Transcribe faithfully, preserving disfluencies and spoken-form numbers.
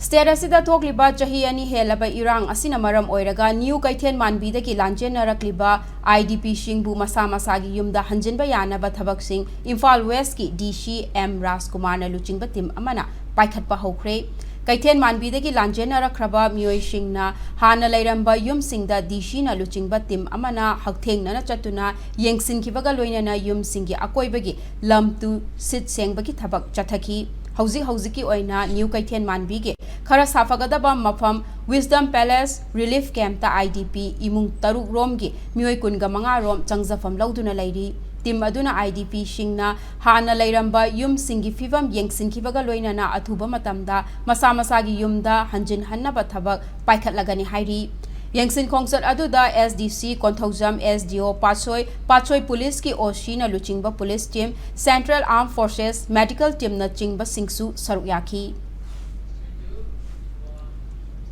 State ꯑꯁꯤꯗ ꯊꯣꯛꯂꯤꯕ ꯆꯍꯤ ꯑꯅꯤ ꯍꯦꯜꯂꯕ ꯏꯔꯥꯡ ꯑꯁꯤꯅ ꯃꯔꯝ ꯑꯣꯏꯔꯒ ꯅ꯭ꯌꯨ ꯀꯩꯊꯦꯜ ꯃꯥꯟꯕꯤꯗꯒꯤ ꯂꯥꯟꯖꯦꯟꯅꯔꯛꯂꯤꯕ IDPꯁꯤꯡꯕꯨ ꯃꯁꯥ ꯃꯁꯥꯒꯤ ꯌꯨꯝꯗ ꯍꯟꯖꯤꯟꯕ ꯌꯥꯅꯕ ꯊꯕꯛꯁꯤꯡ ꯏꯝꯐꯥꯜ Westꯀꯤ DC M ꯔꯥꯖꯀꯨꯃꯥꯔꯅ ꯂꯨꯆꯤꯡꯕ team ꯑꯃꯅ ꯄꯥꯏꯈꯠꯄ ꯍꯧꯈ꯭ꯔꯦ꯫ ꯀꯩꯊꯦꯜ ꯃꯥꯟꯕꯤꯗꯒꯤ ꯂꯥꯟꯖꯦꯟꯅꯔꯛꯈ꯭ꯔꯕ ꯃꯤꯑꯣꯏꯁꯤꯡꯅ ꯍꯥꯟꯅ ꯂꯩꯔꯝꯕ ꯌꯨꯝꯁꯤꯡꯗ DCꯅ ꯂꯨꯆꯤꯡꯕ team ꯑꯃꯅ ꯍꯛꯊꯦꯡꯅꯅ ꯆꯠꯇꯨꯅ ꯌꯦꯡꯁꯤꯟꯈꯤꯕꯒ ꯂꯣꯏꯅꯅ ꯌꯨꯝꯁꯤꯡꯒꯤ ꯑꯀꯣꯏꯕꯒꯤ ꯂꯝ ꯇꯨ ꯁꯤꯠ ꯁꯦꯡꯕꯒꯤ ꯊꯕꯛ ꯆꯠꯊꯈꯤ꯫ ꯍꯧꯖꯤꯛ ꯍꯧꯖꯤꯛꯀꯤ ꯑꯣꯏꯅ ꯅ꯭ꯌꯨ ꯀꯩꯊꯦꯜ ꯃꯥꯟꯕꯤꯒꯤ ꯈꯔ ꯁꯥꯐꯒꯗꯕ ꯃꯐꯝ Wisdom Palace Relief Campꯇ IDP ꯏꯃꯨꯡ ꯇꯔꯨꯛ ꯔꯣꯝꯒꯤ ꯃꯤꯑꯣꯏ ꯀꯨꯟꯒ ꯃꯉꯥ ꯔꯣꯝ ꯆꯪꯖꯐꯝ ꯂꯧꯗꯨꯅ ꯂꯩꯔꯤ꯫ Team ꯑꯗꯨꯅ IDPꯁꯤꯡꯅ ꯍꯥꯟꯅ ꯂꯩꯔꯝꯕ ꯌꯨꯝꯁꯤꯡꯒꯤ ꯐꯤꯕꯝ ꯌꯦꯡꯁꯤꯟꯈꯤꯕꯒ ꯂꯣꯏꯅꯅ ꯑꯊꯨꯕ ꯃꯇꯝꯗ ꯃꯁꯥ ꯃꯁꯥꯒꯤ ꯌꯨꯝꯗ ꯍꯟꯖꯤꯟꯍꯟꯅꯕ ꯊꯕꯛ ꯄꯥꯏꯈꯠꯂꯒꯅꯤ ꯍꯥꯏꯔꯤ꯫ ꯌꯦꯡꯁꯤꯟ ꯈꯣꯡꯆꯠ ꯑꯗꯨꯗ SDC ꯀꯣꯟꯊꯧꯖꯝ, SDO ꯄꯥꯠꯁꯣꯏ, ꯄꯥꯠꯁꯣꯏ Policeꯀꯤ OCꯅ ꯂꯨꯆꯤꯡꯕ police team, Central Armed Forces medical teamꯅꯆꯤꯡꯕꯁꯤꯡꯁꯨ ꯁꯔꯨꯛ ꯌꯥꯈꯤ꯫